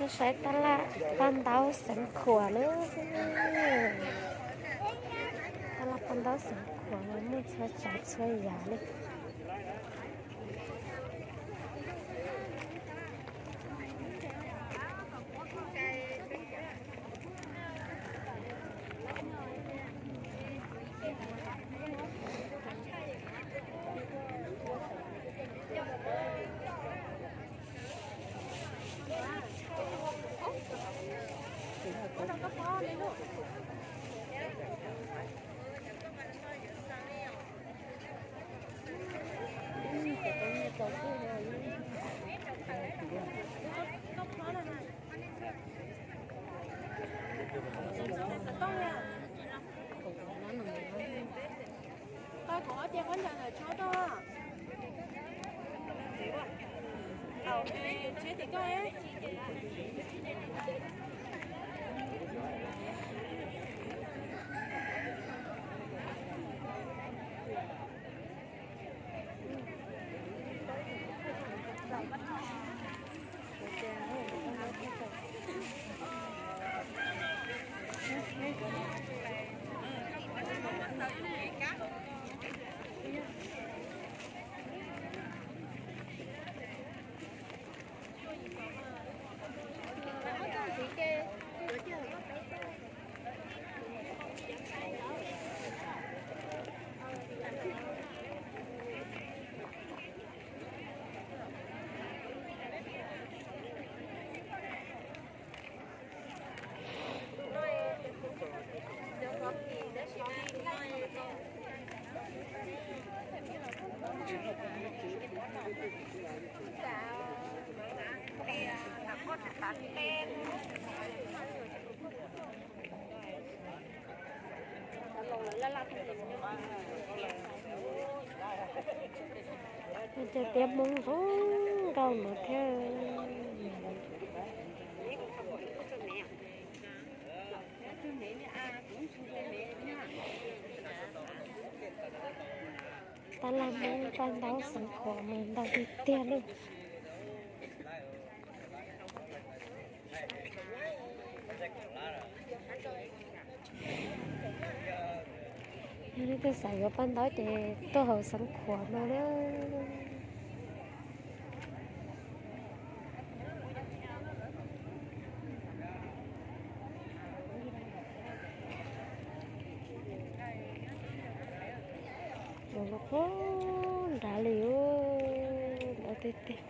Saib tab laj paj ntaub Xeev Khuam na. Tab laj paj ntaub Xeev Khuam no muaj txhua tsav txhua yam li. Cov tiab Hmoob zoo nkauj no thiab. Tab laj Hmoob paj ntaub Xeev Khuam mas ntau tiag tiag li. Yog leej twg xav yuav paj ntaub ces tuaj hauv Xeev Khuam no na. Ntau nrad li, ntau tiag tiag.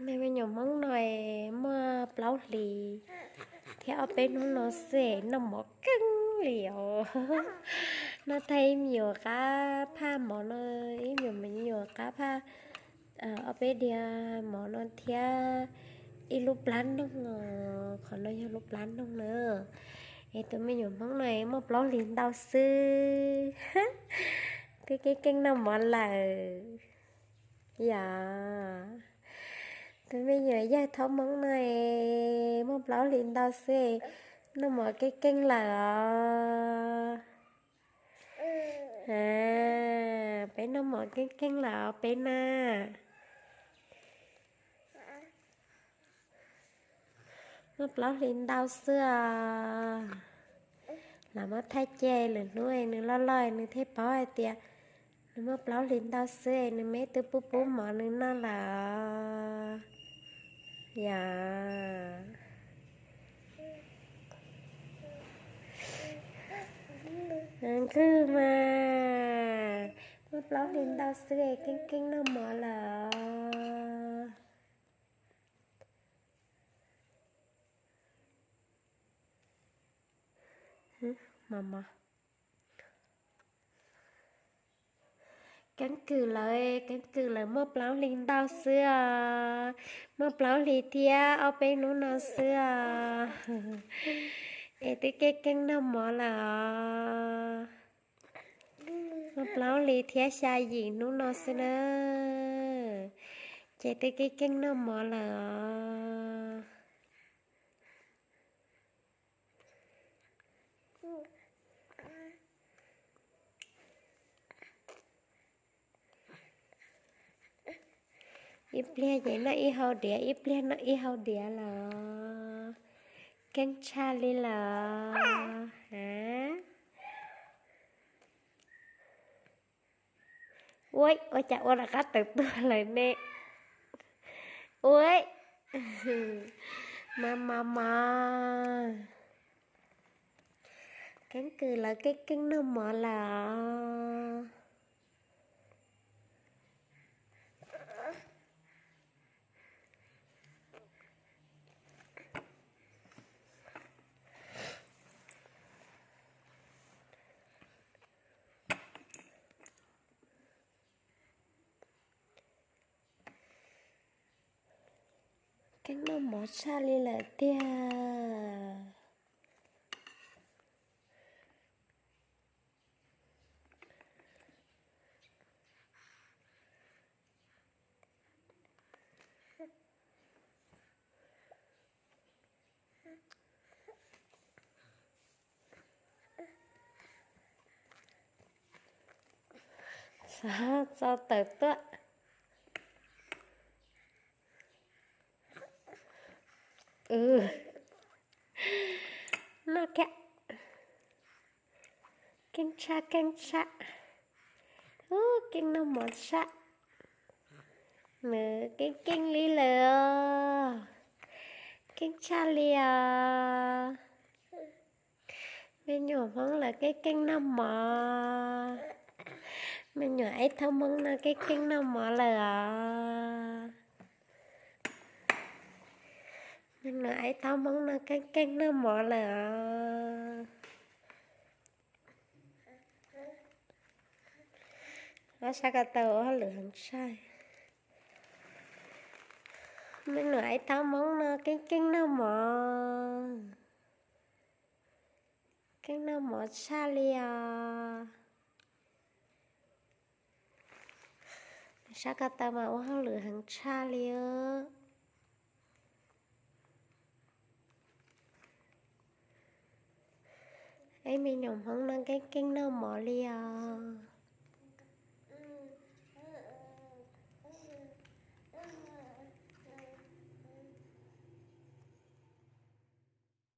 Me me nyuam Hmoob no muaj plaub hlis thiab ob peb hnub no xwb noj mov keej li os. Noj tag ib me nyuam qab phaj mov no, ib me nyuam qab phaj, ob peb diav mov no thiab ib lub plab noog os, qhov no yog lub plab noog na. Es tus me nyuam Hmoob no muaj plaub hlis ntau xwb twb keej keej noj mov lawm. Yog tus me nyuam yawg thaub Hmoob no muaj plaub hlis ntau xwb, noj mov keej keej lawm os. Peb noj mov keej keej lawm os peb na. Muaj plaub hlis ntau xwb os. Los muab thaij cia lwm hnub nws loj loj nws thiaj paub hais tias nws muaj plaub hlis ntau xwb nws me twb pub pub mov nws noj lawm. Yog nkwg mas, muaj plaub hlis ntau xwb keej keej noj mov lawm. Mos mos. Keeb kwm lawv, keeb kwm lawv muaj plaub hlis ntau xwb os. Muaj plaub hlis thiab ob peb hnub no xwb os. Es twb keej keej noj mov lawm os. Muaj plaub hlis thiab xya yim hnub no xwb na. Ces twb keej keej noj mov lawm os. Ib pliag ces noj ib hau diav, ib pliag noj ib hau diav lawm. Keej tshaj li lawm a. Ua, ua cas ua rov qab tawm tuaj lawm ne? Ua, mos mos mos. Keeb kwm lawv keej keej noj mov lawm os. Keej noj mov tshaj li lawm tiag. Txog txog tawm tuaj. Noj kiag. Keej tshaj keej tshaj. Ub, keej noj mov tshaj. Nws keej keej li lawm os. Keej tshaj li os. Me nyuam Hmoob lawv keej keej noj mov. Me nyuam Aib Thaub Hmoob no keej keej noj mov lawm os. Me nyuam Aib Thaub Hmoob no keej keej noj mov lawm os. Ob sab ko taw ua hauj lwm heev tshaj. Me nyuam Aib Thaub Hmoob no keej keej noj mov. Keej noj mov tshaj li os. Sab ko taw mas ua hauj lwm heev tshaj li. Ib me nyuam Hmoob no keej keej noj mov li os.